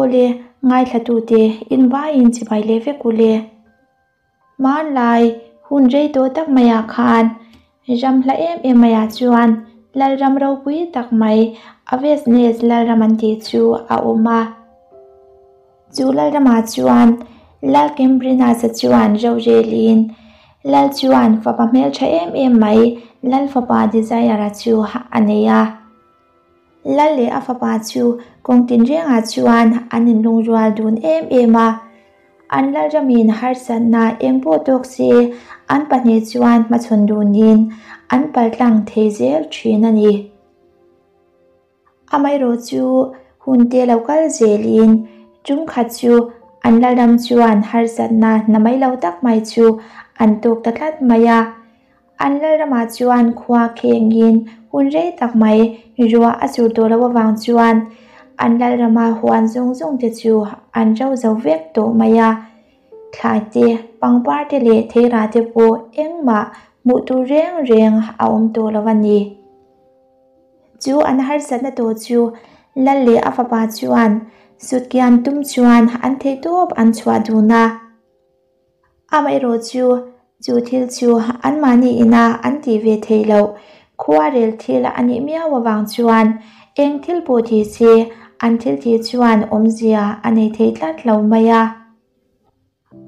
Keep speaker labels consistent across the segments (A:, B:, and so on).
A: Awle, ngaithlatute in vaiin chibai leh vek u le. Hmanlai hun rei tawh tak maiah khan ram hla em em maiah chuan Lalram ropui tak mai Avesnes Lalram an tih chu a awm a. Chu Lalramah chuan Lal Cambrinus-a chuan rorelin Lal chuan fapa hmeltha em em mai Lal fapa Desire-a chu a nei a. Lal leh a fapa chu kawng tinrengah chuan an inlungrual dun em em a. An lalramin harsatna eng pawh tawk se an pahnih chuan hmachhawn dunin an paltlang thei zel thin a ni. Amaherawh chu hun te lo kal zelin tum khat chu an lalram chuan harsatna namai lo tak mai chu an tawk ta tlat mai a. An lalramah chuan khua khengin hun rei tak mai ruah a sur tawh loh avang chuan an lalrama huan zawng zawng te chu an ro zo vek tawh mai a. Thlai te, pangpar te leh theirah te pawh engmah hmuh tur reng reng a awm tawh lo a ni. Chu an harsatna tawh chu Lal leh a fapa chuan sutkian tum chuan an theihtawp an chhuah dun a. Amaherawh chu, chu thil chu anmahni ina an tih ve theih loh khuarel thil a nih miau avang chuan eng thil pawh ti se an thil tih chuan awmzia a nei thei tlat lo mai a.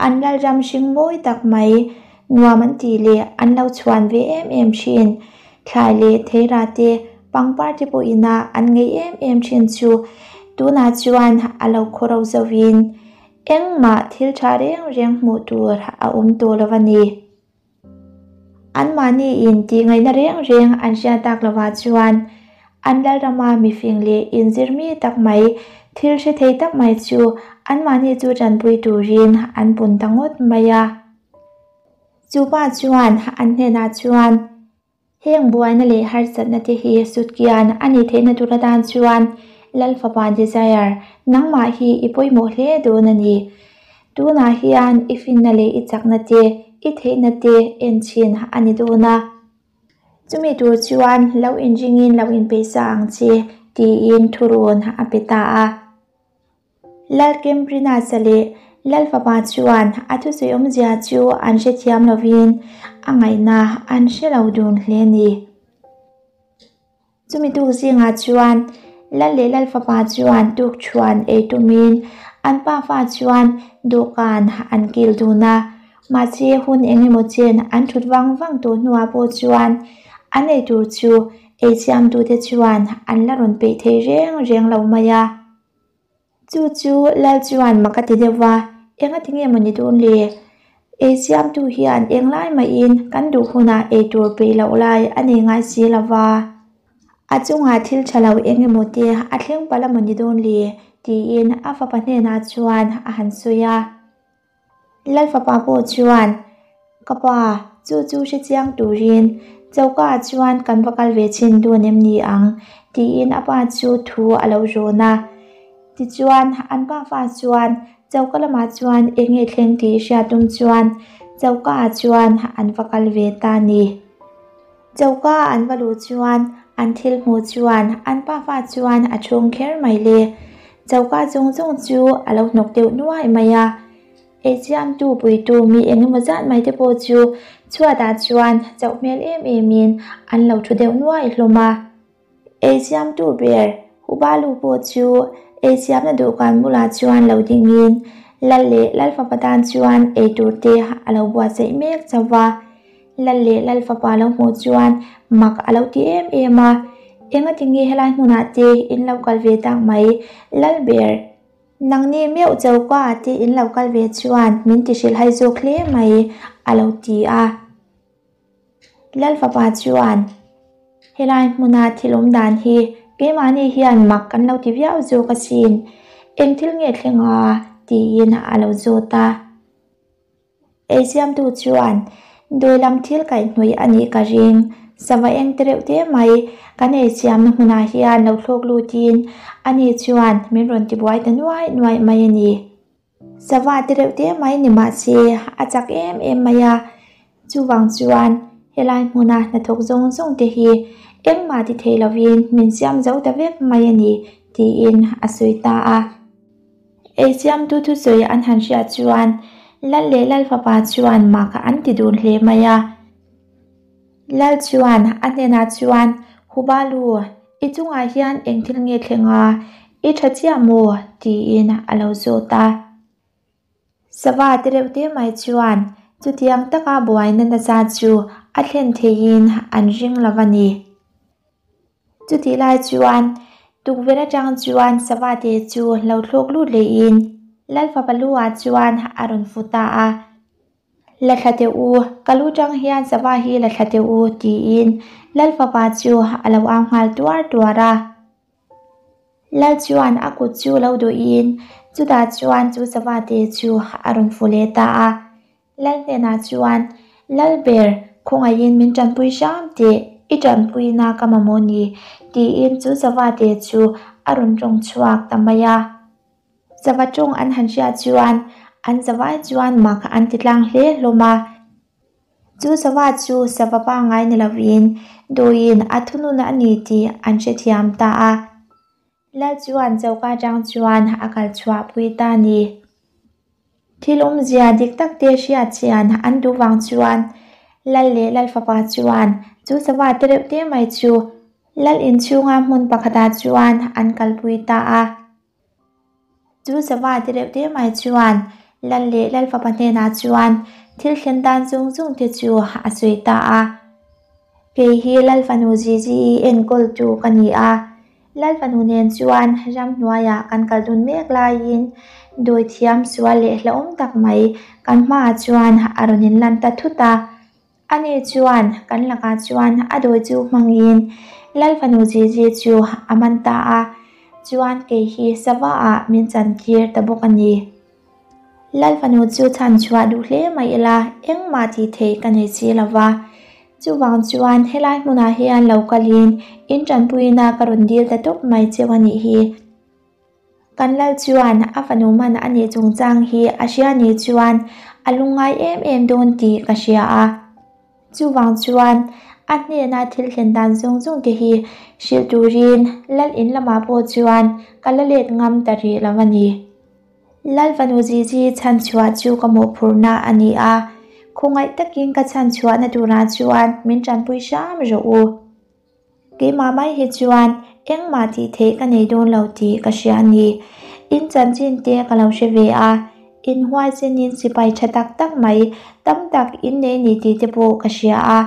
A: An lalram hring mawi tak mai nuam an tih leh an lo chhuan ve em em thin. Thlai leh theira te, pangpar te pawh ina an ngei em em thin chu tunah chuan a lo khawro zovin Engmah thil tha reng reng hmuh tur a awm tawh lo a ni. Anmahni in tih ngaihna reng reng an hriat tak lovah chuan an lalrama mifing leh inzir mi tak mai, thil hre thei tak mai chu anmahni chu tanpui turin an pun ta ngawt mai a. Chu pa chuan an hnenah chuan. Heng buaina leh harsatna te hi sutkian a nih theihna tur atan chuan Lal Fapa Desire, nangmah hi i pawimawh hle dawn a ni. Tunah hian i finna leh i chakna te, i theihna te en chhin a ni dawn a. Chumi tur chuan lo inringin lo inpeisa ang che, tiin thurawn a pe ta a. Lal Cambrinus-a leh Lal Fapa chuan a thusawi awmzia chu an hrethiam lovin a ngaihna an hre lo dun hle a ni. Chumi tuk zingah chuan Lal leh Lal Fapa chuan tukṭhuan ei tumin an pafa chuan dawhkan an kil dun a, mahse hun eng emaw chen an ṭhut vang vang tawh hnuah pawh chuan an eitur chu eichhiamtute chuan an la rawn peih thei reng reng lo mai a. Chu chu Lal chuan mak a ti deuh va, Enga ti nge maw ni dawn le? Ei siamtu hian englai mahin kan duh hunah ei tur peih loh lai a nei ngai si lo va. A chungah thil tha lo eng emaw te a thleng palh a maw ni dawn le? tiin a fapa hnenah chuan a han sawi a. Lal fapa pawh chuan, Ka pa, chu chu hre chiang turin choka ah chuan kan va kal ve chhin dun em ni ang? tiin a pa chu thu a lo rawn a. Tichuan, an pafa chuan choka lamah chuan eng nge thleng tih hriat tum chuan choka ah chuan an va kal ve ta a ni. Choka an va luh chuan an thil hmuh chuan an pafa chuan a chhung kher mai le. Choka zawng zawng chu a lo hnawk deuh nuai mai a. Eichiamtu puitu mi eng emaw zat mai te pawh chu chhuatah chuan chauh hmel em emin an lo thu deuh nuai hlawm a. Eichiamtu ber Hubalu pawh chu eichiamna dawhkan bulah chuan lo dingin Lal leh Lalfapa tan chuan eitur te a lo buatsaih mek chauh va. Lal leh Lal fapa lo hmuh chuan mak a lo ti em em a, Enga tinge helai hmunah te in lo kal ve tak mai Lal ber? Nangni meuh choka te in lo kal ve chuan min ti hrilh hai zawk hle mai a lo ti a. Lal fapa chuan helai hmuna thil awm dan hi keimahni hian mak kan lo ti viau zawk asin, eng thil nge thleng a? tiin a lo zawt a. Eisiamtu chuan, Dawi lam thil kaihhnawih a nih ka ring. Sava eng te reuh te mai kan eisiamna hmunah hian lo thlawk lutin ani chuan min rawn tibuai ta nuai nuai mai a ni. Sava te reuh te mai ni mahse a chak em em mai a, chuvang chuan helai hmuna hnathawk zawng zawng te hi engmah ti thei lovin min siam zo ta vek mai a ni, tiin a sawi ta a. Eisiamtu thusawi an han hriat chuan Lal leh Lal fapa chuan mak an ti dun hle mai a. Lal chuan a hnenah chuan, Hubalu, i chungah hian eng thil nge thleng a, i tha chiah maw? tiin a lo zawt a. Sava te reuh te mai chuan chutiang taka buaina nasa chu a thlen theihin an ring lo a ni. Chutih lai chuan tukverh atang chuan sava te chu lo thlawk lut lehin Lalfapa lu ah chuan a rawn fu ta a. La thla teh u, ka lu tang hian sava hi la thla teh u tiin Lalfapa chu a lo au nghal tuar tuar a. Lal chuan a kut chu lo duhin chutah chuan chu sava te chu a rawn fu leh ta a. Lal hnenah chuan, Lal ber, khawngaihin min tanpui hram teh, i tanpuina ka mamawh ni, tiin chu sava te chu a rawn tawng chhuak ta mai a. Sava tawng an han hriat chuan an zavai chuan mak an ti tlang hle hlawm a. Chu sava chu sava pangngai ni lovin dawiin a thunun a ni tih an hrethiam ta a. Lal chuan choka atang chuan a kal chhuah pui ta a ni. Thil awmzia dik tak te hriat chian an duh vang chuan Lal leh Lal fapa chuan chu sava te reuh te mai chu Lal inchhunga hmun pakhatah chuan an kalpui ta a. Chu sava te reuh te mai chuan Lal leh Lal fapa hnenah chuan thil thlen dan zawng zawng te chu a sawi ta a. Kei hi Lal fanu Zizi i enkawltu ka ni a, Lal fanu nen chuan ramhnuaiah kan kal dun mek laiin dawithiam sual leh hlauhawm tak mai kan hmaah chuan a rawn inlan ta thut a. Ani chuan kan lakah chuan a dawi chu hmangin Lal fanu Zizi chu a man ta a, chuan kei hi sava ah min chantir ta bawk a ni. Lal fanu chu chhan chhuah duh hle mai ila engmah tih theih ka nei si lo va. Chuvang chuan helai hmunah hian lo kalin in tanpuina ka rawn dil ta tawp mai cheu a nih hi. Kan lal chuan a fanu man a nih chungchang hi a hria nih chuan a lungngai em em dawn tih ka hria a. Chuvang chuan a hnena thil thlen dan zawng zawng te hi hrilh turin lal in lamah pawh chuan ka la let ngam ta rih lo a ni. Lal fanu Zizi chhanchhuah chu ka mawhphurhna a ni a, khawngaih takin ka chhanchhuahna turah chuan min tanpui hram rawh u. Keimah mai hi chuan engmah tih theih ka nei dawn lo tih ka hria a ni. In chanchin te ka lo hre ve a, in huaichenin sipai tha tak tak mai tam tak in nei ni tih te pawh ka hria a.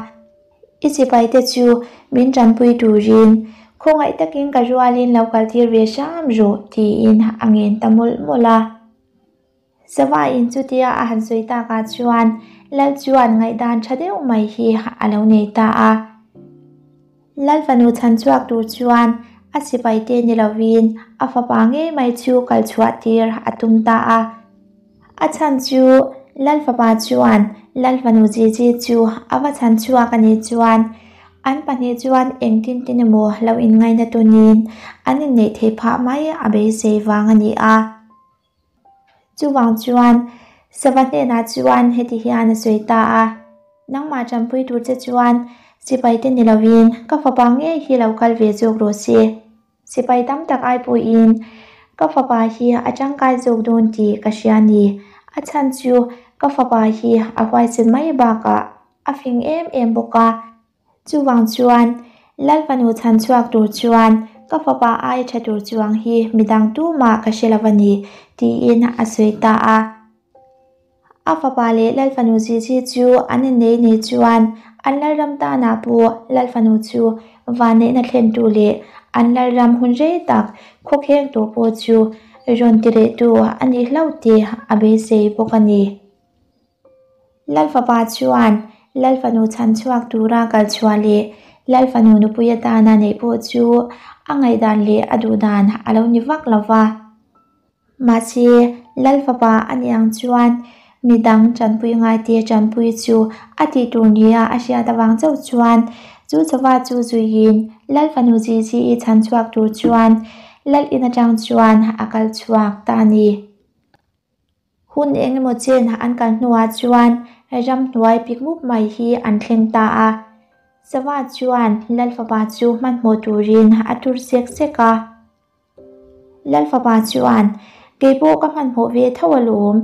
A: I sipai te chu min tanpui turin khawngaih takin ka rualin lo kaltir ve hram rawh tiin a ngen ta mawlh mawlh a. Sava in chutia a han sawi takah chuan Lal chuan ngaihdan tha deuh mai hi a lo nei ta a. Lal fanu chhan chhuak tur chuan a sipai te ni lovin a fapa ngei mai chu kal chhuah tir a tum ta a. A chhan chu Lal fapa chuan Lal fanu Zizi chu a va chhan chhuak a nih chuan an pahnih chuan engtin tin emaw lo inngaina tunin an inneih theih phah mai a beisei vang a ni a. Chuvang chuan sava hnenah chuan heti hian a sawi ta a, Nangmah tanpui tur che chuan sipai te ni lovin ka fapa ngei hi lo kal ve zawk rawh se. Sipai tam tak ai pawhin ka fapa hi a tangkai zawk dawn tih ka hria a ni. A chhan chu ka fapa hi a huaisen mai bakah a fing em em bawk a. Chuvang chuan, Lal fanu chhan chhuak tur chuan ka fapa ai tha tur chuang hi midang tumah ka hre lo a ni, tiin a sawi ta a. A fapa leh Lal fanu Zizi chu an innei ni chuan an Lalram tanah pawh Lal fanu chu vanneihna thlentu leh an Lalram hun rei tak khawkheng tawh pawh chu rawn ti rehtu a nih hlauh tih a beisei bawk a ni. Lal fapa chuan Lal fanu chhan chhuak tura kal chhuah leh Lal fanu nupui atana neih pawh chu a ngaihdan leh a duhdan a lo ni vak lo va. Mahse, Lal fapa a nih ang chuan midang tanpui ngaite tanpui chu a tih tur nia a hriat avang chauh chuan chu chauva chu zuiin Lal fanu Zizi-i chhan chhuak tur chuan Lal in atang chuan a kal chhuak ta a ni. Hun eng emaw chen an kal hnuah chuan ramhnuai pik mup mai hi an thleng ta a. Sava chuan Lal fapa chu hmanhmawh turin a tur sek sek a. Lal fapa chuan, Kei pawh ka hmanhmawh ve tho alawm.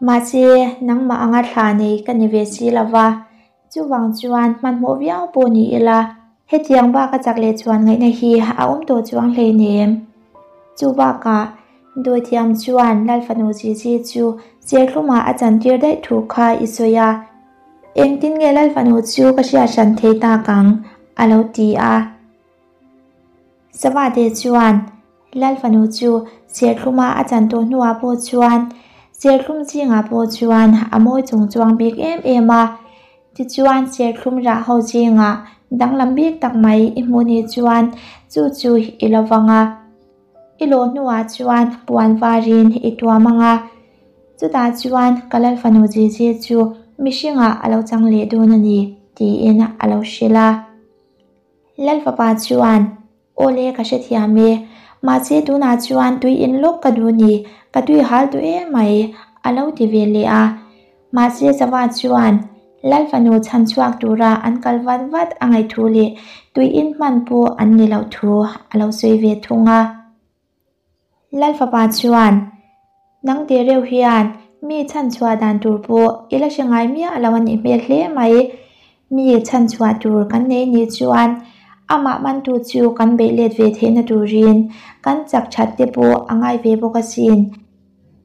A: Mahse, nangmah anga thla nei ka ni ve si lo va, chuvang chuan hmanhmawh viau pawh ni ila, hetiang bak a chak leh chuan ngaihna hi a awm tawh chuang hleinem. Chu bakah, Dawithiam chuan Lalfanu Zizi chu serthlumah a chantir daih thu kha i sawi a. Engtin nge Lalfanu chu ka hriat hran thei tak ang? a lo ti a. Savate chuan Lalfanu chu serthluma a chan tawh hnuah pawh chuan serthlum zingah pawh chuan a mawi chung chuang bik em em a. Tichuan serthlum rah ho zingah danglam bik tak mai i hmuh ni chuan chu chu i lo vang a. I lawh hnuah chuan puan varin i tuam ang a, chutah chuan ka Lalfanu Zizi chu mihringah a lo chang leh dawn a ni, tiin a lo hrilh a. Lalfapa chuan, Aw le, ka hrethiam e. Mahse tunah chuan tui in lawk ka duh ni, ka tui hal duh em mai, a lo ti ve leh a. Mahse Sava chuan Lal fanu chhan chhuak tura an kal vat vat a ngaih thu leh tui in hman pawh an ni loh thu a lo sawi ve thung a. Lal fapa chuan, Nang teh reuh hian mi chhan chhuah dan tur pawh i la hre ngai miah lo a nih hmel hle mai. Mi chhan chhuah tur kan nei nih chuan amah mantu chu kan beih let ve theihna turin kan chak that te pawh a ngai ve bawk asin.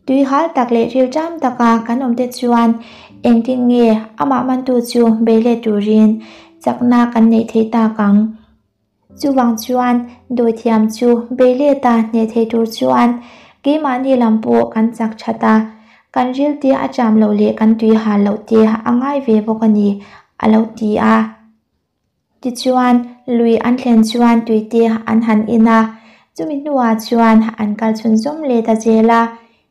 A: Tui hal tak leh rilṭam taka kan awm te chuan engtin nge amah mantu chu bei let turin chakna kan neih theih tak ang? Chuvang chuan dawithiam chu bei leta hneh thei tur chuan keimahni lam pawh kan chak that a, kan rilte a ṭam loh leh kan tui hal loh te a ngai ve bawk a ni, a lo ti a. Tichuan, lui an thlen chuan tuite an han in a, chumi hnuah chuan an kal chhunzawm leh ta zel a.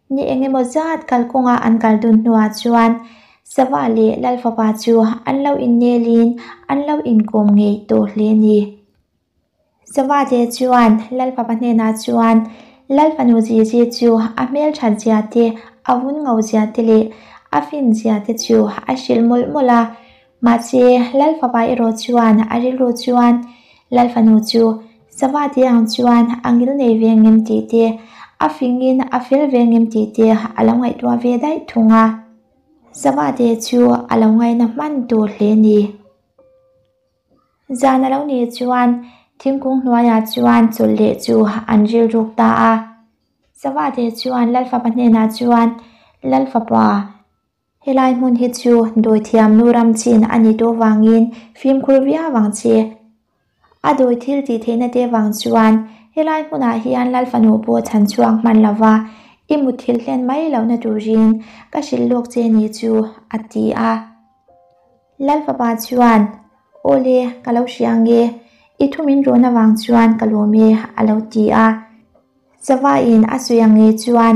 A: Ni eng emaw zat kalkawnga an kal dun hnuah chuan Sava leh Lalfapa chu an lo innelin an lo inkawm ngei tawh hle a ni. Savate chuan Lalfapa hnenah chuan Lalfanu Zizi chu a hmelthat zia te, a vun ngo zia te leh a fin zia te chu a hrilh mawlh mawlh a. Mahse, Lalfapa erawh chuan a rilru chuan Lalfanu chu Savate ang chuan a ngil nei ve ngem tih te, a fingin a fel ve ngem tih te a lo ngaihtuah ve daih thung a. Savate chu a lo ngaina hman tur hle ni. Zan a lo nih chuan thingkung hnuaiah chuan chawlh leh chu an rilruk ta a. Savate chuan Lalfapa hnenah chuan, Lalfapa, helai hmun hi chu dawithiam nu ram chin a ni tawh vangin fimkhur viau ang che. A dawi thil tih theihna te vang chuan helai hmunah hian Lalfanu pawh chhan chhuak hman lo va, i mutthilh hlen mai lohna turin ka hrilh lawk che ni chu, a ti a. Lalfapa chuan, Aw le, ka lo hria ang e, i thu min rawn avang chuan ka lawm e, a lo ti a. Savain a sawi ang nge chuan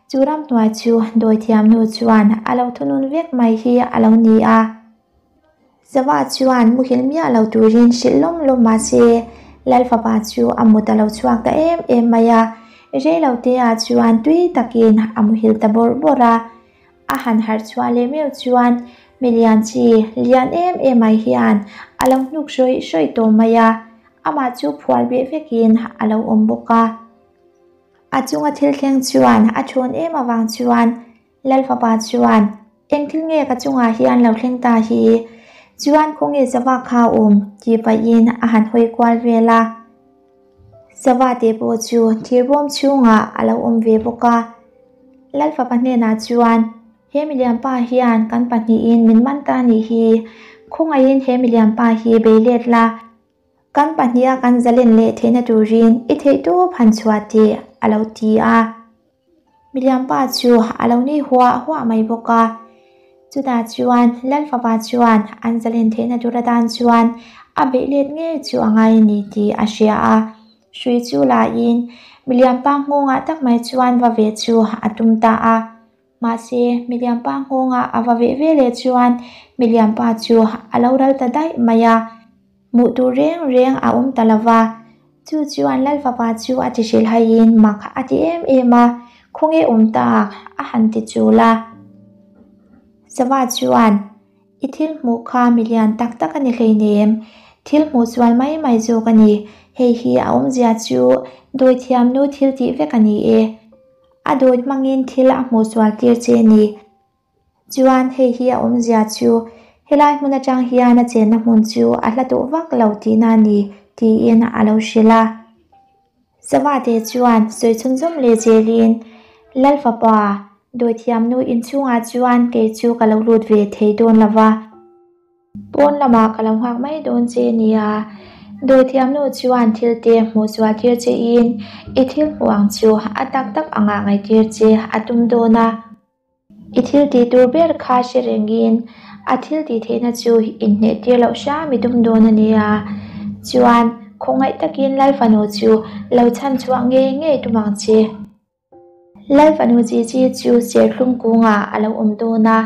A: chu ramhnuai chu dawithiamnu chuan a lo thunun vek mai hi a lo ni a. Sava chuan muhil miah lo turin hrilh lawm lawm mah se, Lalfapa chu a mut a lo chhuak ta em em mai a, reiloteah chuan tui takin a muhil ta bawrh bawrh a. A han harh chhuah leh meuh chuan milian chi lian em em mai hian a lo hnuk hrawih hrawih tawh mai a, amah chu phuar beh vekin a lo awm bawk a. A chunga thil thleng chuan a thawn em avang chuan Lalfapa chuan, Eng thil nge ka chungah hian lo thleng ta hi? Chuan khawnge sava kha a awm? tih pahin a han hawi kual vel a. Sava te pawh chu thirbawm chhungah a lo awm ve bawk a. Lalfapa hnenah chuan, He milianpa hian kan pahnihin min man ta nih hi, khawngaihin he milianpa hi bei let la, kan pahniha kan zalen leh theihna turin i theihtawp han chhuah teh, a lo ti a. Milianpa chu a lo nui huah huah mai bawk a. Chutah chuan Lalfapa chuan an zalen theihna tur atan chuan a beih let ngei chu a ngai a ni tih a hria a. Hrui chu lain Milianpa nghawngah tak mai chuan va ve chu a tum ta a. Mahse, Milianpa nghawngah a va veh ve leh chuan Milianpa chu a lo ral ta daih mai a. Hmuh tur reng reng a awm ta lo va, chu chuan Lalfapa chu a ti hrilhaiin mak a ti em em a, Khawnge awm tak? a han ti chul a. Sava chuan, I thil hmuh kha mi lian tak tak a ni hleinem, thil hmuh sual mai mai zawk a ni, hei hi a awmzia chu dawithiamnu thil tih vek a ni e. A dawt hmangin thil a hmuh sual tir che a ni. Chuan hei hi a awmzia chu helai hmun atang hian a chenna hmun chu a hla tawh vak lo tihna a ni tiin a lo hrilh a. Savate chuan sawi chhunzawm leh zelin, Lalfapa, dawithiamnu inchhungah chuan kei chu ka lo lut ve thei dawn lo va. Pawn lamah ka lo nghak mai dawn che nia. Dawithiamnu chuan thil te hmuh zual tir che in i thil hmuh ang chu a tak tak anga ngaihtir che a tum dawn a. I thil tih tur ber kha hre rengin a thil tih theihna chu inhneh tir loh hram i tum dawn a nia. Chuan khawngaih takin Lal fanu chu lo chhan chhuah ngei ngei tum ang che. Lal fanu Gigi chu serthlum kungah a lo awm dawn a.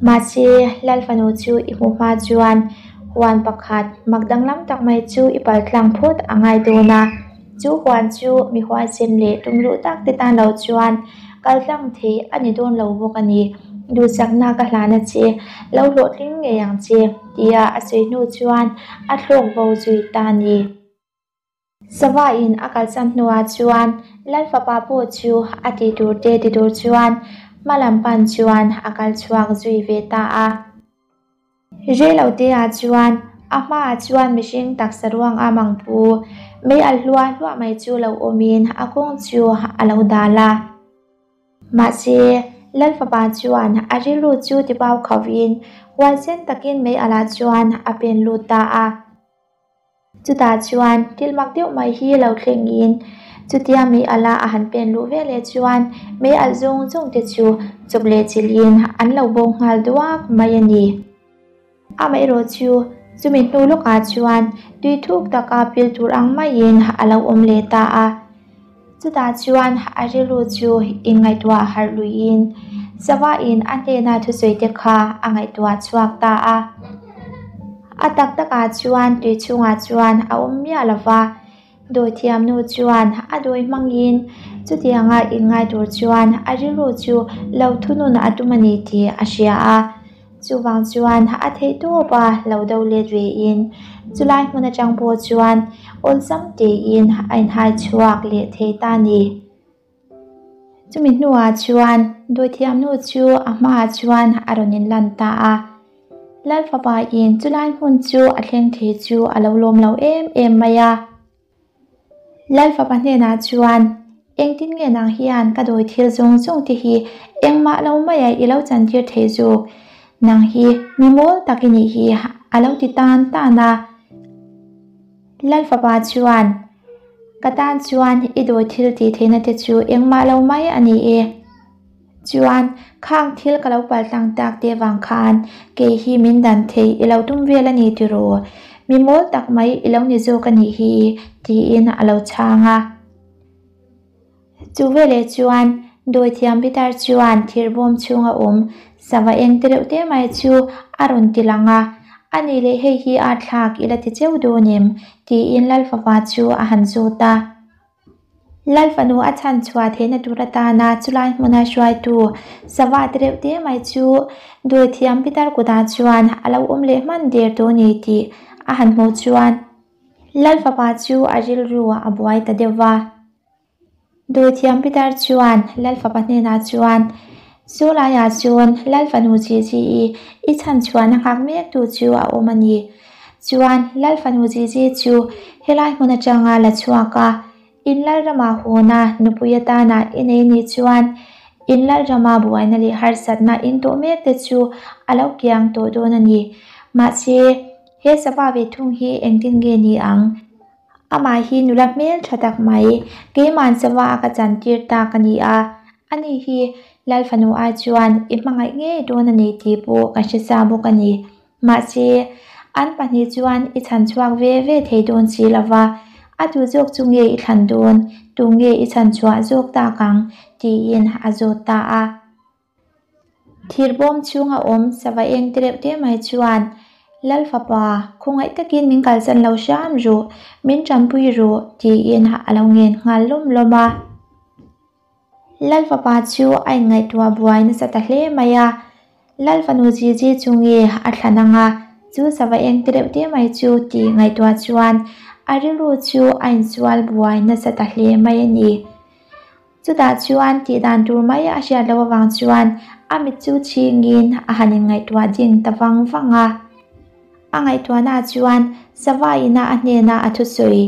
A: Mahse, Lal fanu chu i hmuh hma chuan huan pakhat mak danglam tak mai chu i pal tlang phawt a ngai dawn a. Chu huan chu mi huaisen leh tumruh tak te tan lo chuan kal tlang thei a ni dawn lo bawk a ni. Duhsakna ka hlan a che, lo hlawhtling ngei ang che, tia a sawi hnu chuan a thlawk bo zui ta a ni. Sava in a kalsan hnuah chuan Lal fapa pawh chu a tih tur te ti tur chuan hma lam pan chuan a kal chhuak zui ve ta a. Rei lo te ah chuan a hmaah chuan mihring taksa ruang a mang pu mei alh hluah hluah mai chu lo awmin a kawng chu a lo dal a. Mahse, Lal fapa chuan a rilru chu tibau khovin huaisen takin mei alh ah chuan a pen lut ta a. Chutah chuan thil mak deuh mai hi lo thlengin chutia mei alh a a han pen luh veleh chuan mei alh zawng zawng te chu chawp leh chilhin an lo bo nghal duak mai a ni. Amaherawh chu chumi hnu lawkah chuan tui thuk taka pil tur ang maiin a lo awm leh ta a. Chutah chuan a rilru chu inngaihtuah harh luiin Sava-in a hnena thusawi te kha a ngaihtuah chhuak ta a. A tak takah chuan tui chhungah chuan a awm miah lo va, dawithiamnu chuan a dawi hmangin chutianga inngai tur chuan a rilru chu lo thunun a tum a ni tih a hria a. Chuvang chuan a theih tawp a lo do let ve in chulai hmun atang pawh chuan awlsam tein a inhai chhuak leh thei ta ni. Chumi hnuah chuan dawithiamnu chu a hmaah chuan a rawn inlan ta a. Lal fapa in chulai hmun chu a thleng thei chu a lo lawm lo em em mai a. Lal fapa hnenah chuan, Engtin nge nang hian ka dawi thil zawng zawng te hi engmah lo maia i lo chantir thei zawk? Nang hi mi mawl tak i nih hi, a lo ti tan tan a. Lal fapa chuan, Ka tan chuan i dawi thil tih theihna te chu engmah lo mai a ni e. Chuan, khang thil ka lo paltlang tak te vang khan kei hi min dan thei i lo tum vel a ni tiraw? Mi mawl tak mai i lo ni zawk a nih hi, tiin a lo chhang a. Chu veleh chuan dawithiam pitar chuan thirbawm chhunga awm sava eng te reuh te mai chu a rawn ti lang a, A nih leh hei hi a thlak i la ti cheu dawn em? tiin Lalfapa chu a han zawt a. Lal fanu a chhan chhuah theihna tur atana chulai hmuna hruaitu sava te reuh te mai chu dawithiam pitar kutah chuan a lo awm leh hman der tawh a ni tih a han hmuh chuan Lal fapa chu a rilru a buai ta deuh va. Dawithiam pitar chuan Lal fapa hnenah chuan, Chu laiah chuan Lal fanu Gigi i i chhan chhuahna nghak mek tu chu a awm a ni. Chuan Lal fanu Gigi chu helai hmun atanga la chhuak a, in Lal rama huna nupui atana i nei nih chuan in Lal rama buaina leh harsatna in tawh mek te chu a lo kiang tawh dawn a ni. Mahse, he sava ve thung hi engtin nge ni ang? Amah hi nula hmel tha tak mai, keima'n sava a ka chantir tak a ni a, ani hi Lal fanu ai chuan i hmangaih ngei dawn a ni tih pawh ka hre sa bawk a ni. Mahse, an pahnih chuan i chhan chhuak ve ve thei dawn si lo va, a tu zawk chu nge i thlan dawn, tu nge i chhan chhuah zawk tak ang? tiin a zawt ta a. Thirbawm chhunga awm sava eng te reuh te mai chuan, Lal fapa, khawngaih takin min kalsan lo hram ru, min tanpui ru, tiin a lo ngen nghal lawm lawm a. Lal fapa chu a inngaihtuah buai nasa ta hle mai a. Lal fanu Gigi chu nge a thlan ang a, chu sava eng te reuh te mai chu tih ngaihtuah chuan a rilru chu a insual buai nasa ta hle mai a ni. Chutah chuan tih dan tur mai a hriat loh avang chuan a mit chu chhingin a han inngaihtuah ding ta vang vang a. A ngaihtuahna chuan sava ina a hnena a thusawi,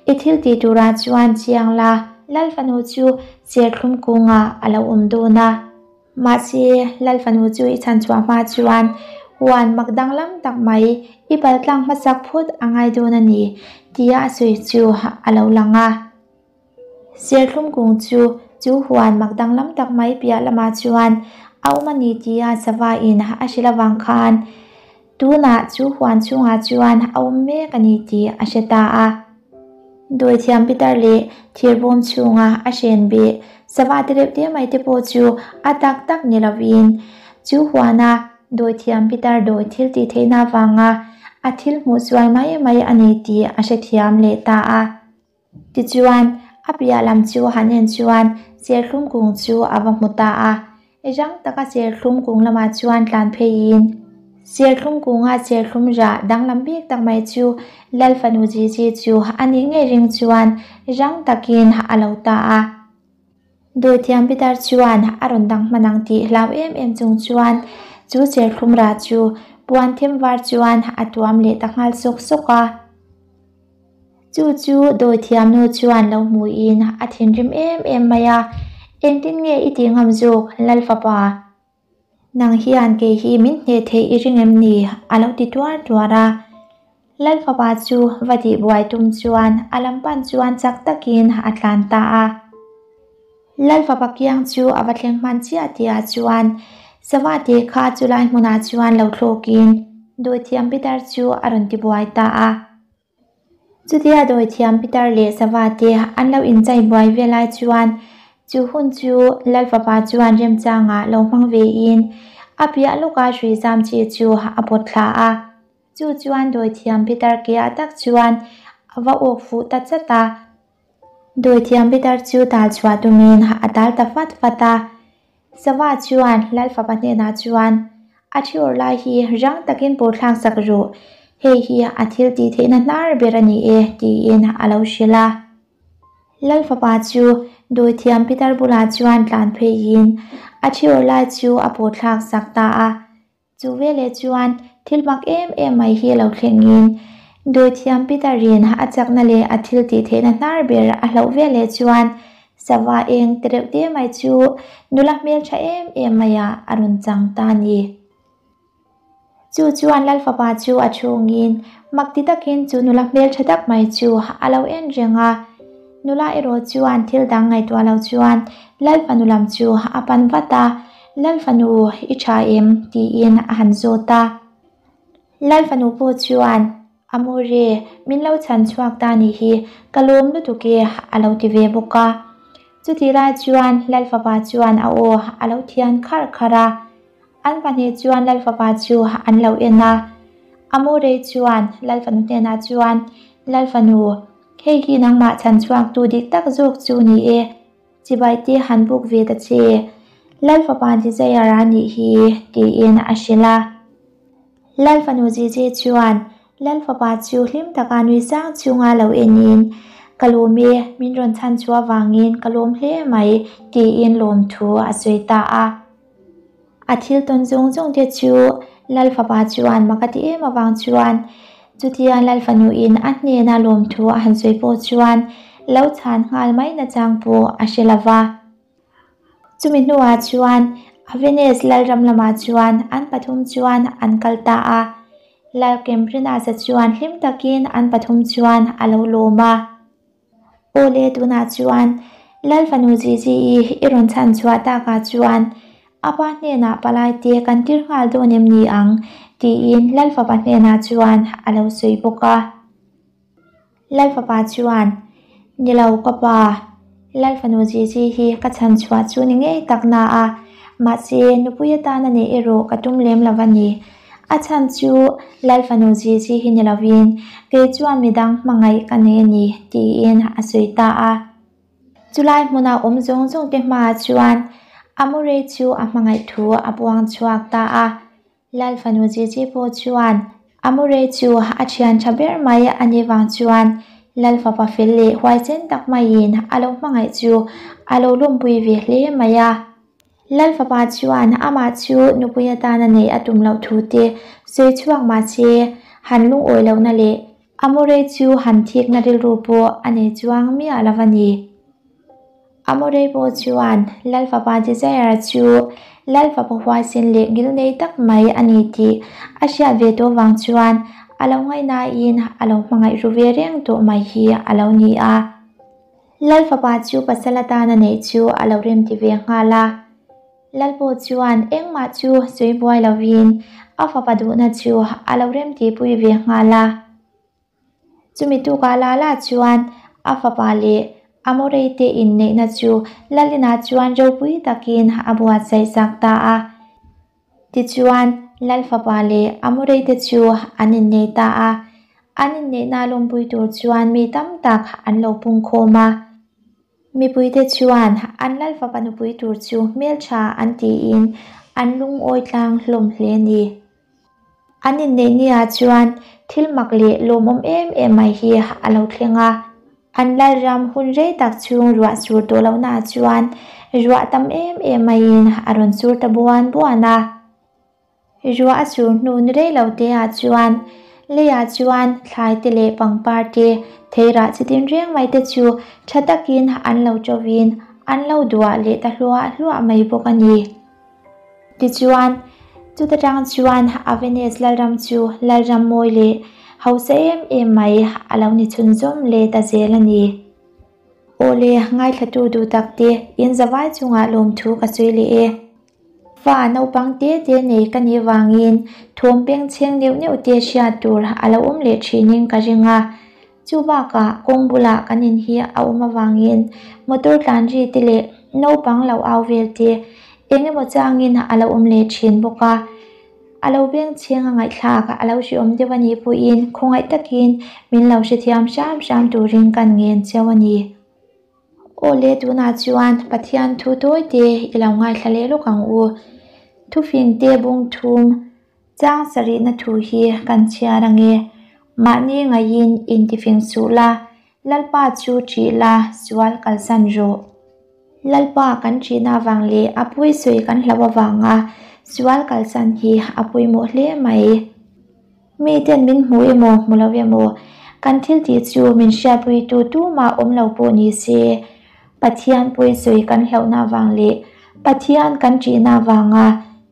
A: I thil tih turah chuan chiang la, Lal fanu chu serthlum kungah a lo awm dawn a. Mahse, Lal fanu chu i chhan chhuah hma chuan huan mak danglam tak mai i paltlang hmasak phut a ngai dawn a ni, tia a sawi chu a lo lang a. Serthlum kung chu chu huan mak danglam tak mai piah lamah chuan a awm a ni tia sava in a hrilh avang khan tunah chu huan chhungah chuan a awm mek a ni tih a hre ta a. Dawithiam pitar leh thirbawm chhunga a hren beh sava te reuh te mai te pawh chu a tak tak ni lovin chu huana dawithiam pitar dawi thil tih theihna avanga a thil hmuh sual mai mai a ni tih a hrethiam leh ta a. Tichuan, a piah lam chu han en chuan serthlum kung chu a va hmu ta a. Rang taka serthlum kung lamah chuan tlan pheiin serthlum kunga serthlum rah danglam bik tak mai chu Lal fanu Zizi chu a nih ngei ring chuan rang takin a lo ta a. Dawithiam pitar chuan a rawn dang hman ang tih hlau em em chung chuan chu serthlum rah chu puan them var chuan a tuam leh ta nghal sawk sawk a. Chu chu dawithiam nu chuan lo hmuhin a thinrim em em mai a, Engtin nge i tih ngam zawk, Lal fapa? Nang hian kei hi min hneh theih i ring em ni? a lo ti tuar tuar a. Lal fapa chu va tih buai tum chuan a lam pan chuan chak takin a tlan ta a. Lal fapa kiang chu a va thleng hman chiah tihah chuan sava te kha chulai hmunah chuan lo thlawkin dawithiam pitar chu a rawn ti buai ta a. Chutia dawithiam pitar leh sava te an lo inchai buai ve lai chuan chu hun chu Lal fapa chuan remchangah lo hmang vein a piah lawka hrui zam chi chu a pawt thla a. Chu chuan dawithiam pitar keah tak chuan a va awk fuh ta chat a. Dawithiam pitar chu tal chhuah tumin a tal ta fat fat a. Sava chuan Lal fapa hnenah chuan, A thi awrh lai hi rang takin pawh thlak sak rawh, hei hi a thil tih theihna hnar ber a ni e, tiin a lo hrilh a. Lal fapa chu dawithiam pitar bulah chuan tlan pheiin a thi awrh lai chu a pawh thlak sak ta a. Chu veleh chuan thil mak em em mai hi lo thlengin dawithiam Peter-in a chakna leh a thil tih theihna hnar ber a hlauh veleh chuan sava eng te reuh te mai chu nula hmeltha em em maiah a rawn chang ta a ni. Chu chuan Lal fapa chu a chhungin mak ti takin chu nula hmeltha tak mai chu a lo en reng a. Nula erawh chuan thil dang ngaihtuah lo chuan Lal fanu lam chu a pan vat a. Lal fanu i tha em? tiin a han zawt a. Lal fanu pawh chuan, Amore, min lo chhan chhuak ta nih hi, ka lawm lutuk e, a lo ti ve bawk a. Chutih lai chuan Lal fapa chuan a aw a lo thian kharh kharh a. An pahnih chuan Lal fapa chu an lo en a. Amore chuan Lal fanu hnenah chuan, Lal fanu, hei hi nangmah chhan chhuaktu dik tak zawk chu ni e. Chibai te han buk ve ta che, Lal fapa Desire a nih hi, tiin a hrilh a. Lal fanu Zizi chuan Lal fapa chu hlim taka nui sang chunga lo enin, Ka lawm e, min rawn chhan chu avangin ka lawm hle mai, tiin lawmthu a sawi ta a. A thil tawn zawng zawng te chu Lal fapa chuan mak a ti em avang chuan chutia Lal fanu in a hnena lawmthu a han sawi pawh chuan lo chhan nghal mai nachang pawh a hre lo va. Chumi hnuah chuan Avenes Lalram lamah chuan an pathum chuan an kal ta a. Lal Kembrinaza chuan hlim takin an pathum chuan a lo lawm a. Aw le tunah chuan Lal fanu Zizi-i i rawn chhan chhuah takah chuan a pa hnenah palai te kan tir nghal dawn em ni ang tiin Lal fapa hnenah chuan a lo sawi bawk a. Lal fapa chuan, Ni lo ka pa, Lal fanu Zizi hi ka chhan chhuah chu ni ngei tak na a, mahse nupui atana neih erawh ka tum lem lo a ni. A chhan chu Lal fanu Zizi hi ni lovin kei chuan midang hmangaih ka nei a ni, tiin a sawi ta a. Chulai hmuna awm zawng zawng te hmaah chuan Amore chu a hmangaih thu a puang chhuak ta a. Lal fanu Zizi pawh chuan Amore chu a thian tha ber mai a nih vang chuan Lal fapa fel leh huaisen tak maiin a lo hmangaih chu a lo lawmpui ve hle mai a. Lal fapa chuan amah chu nupui atana neih a tum loh thu te sawi chhuak mahse han lungawi lohna leh Amore chu han thikna rilru pawh a nei chuang miah lo a ni. Amore pawh chuan Lal fapa Desire chu Lal fapa huaisen leh ngilnei tak mai a ni tih a hriat ve tawh vang chuan a lo ngaihnain a lo hmangaih ru ve reng tawh mai hi a lo ni a. Lal fapa chu pasal atana neih chu a lo remti ve nghal a. Lal pawh chuan engmah chu sawi buai lovin a fapa duhna chu a lo remtihpui ve nghal a. Chumi tukah la la chuan a fapa leh Amorei te inneihna chu Lalinah chuan ropui takin a buatsaih sak ta a. Tichuan, Lal fapa leh Amorei te chu an innei ta a. An inneihna lawmpui tur chuan mi tam tak an lo pungkhawm a. Mipuite chuan an Lal fapa nupui tur chu hmeltha an tiin an lungawi tlang hlawm hle a ni. An inneih niah chuan thil mak leh lawmawm em em mai hi a lo thleng a. An lalram hun rei tak chhung ruah sur tawh lohnaah chuan ruah tam em em maiin a rawn sur ta buan buan a. Ruah a sur hnu ni rei lo teah chuan leiah chuan thlai te leh pangpar te, theirah chi tin reng mai te chu tha takin an lo ṭovin an lo duah leh ta hluah hluah mai bawk a ni. Tichuan, chuta tang chuan Avenes lalram chu lalram mawi leh hausa em em mai a lo ni chhunzawm leh ta zel a ni. Awle, ngaithlatu duh tak te, in zavai chungah lawmthu ka sawi leh e. Fa naupang te te nei ka nih vangin thawm peng chheng neuh neuh te hriat tur a lo awm leh thinin ka ring a. Chu bakah kawng bulah kan in hi a awm avangin motor tlan ri te leh naupang lo au vel te eng emaw changin a lo awm leh thin bawk a. A lo beng chheng a ngaihthlak a lo hreawm deuh a nih pawhin khawngaih takin min lo hrethiam hram hram turin kan ngen cheu a ni. Aw le tunah chuan Pathian thu tawi te i lo ngaithla leh lawk ang u. Thufing te bung thum chang sarihna thu hi kan chhiar ange. Mahni ngaihin intifing suh la, Lalpa chu ṭih la, sual kalsan rawh. Lalpa kan ṭihna avang leh a pawisawi kan hlauh avanga sual kalsan hi a pawimawh hle mai. Miten min hmu emaw hmu lo emaw, kan thil tih chu min hriatpuitu tumah awm lo pawh ni se, Pathian pawisawi kan hlauhna avang leh Pathian kan ṭihna avanga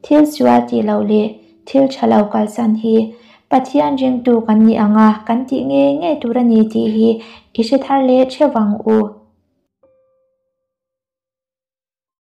A: thil sual tih loh leh thil ṭha lo kalsan hi Pathian ringtu kan nih anga kan tih ngei ngei tur a ni tih hi i hre thar leh ṭheuh ang u.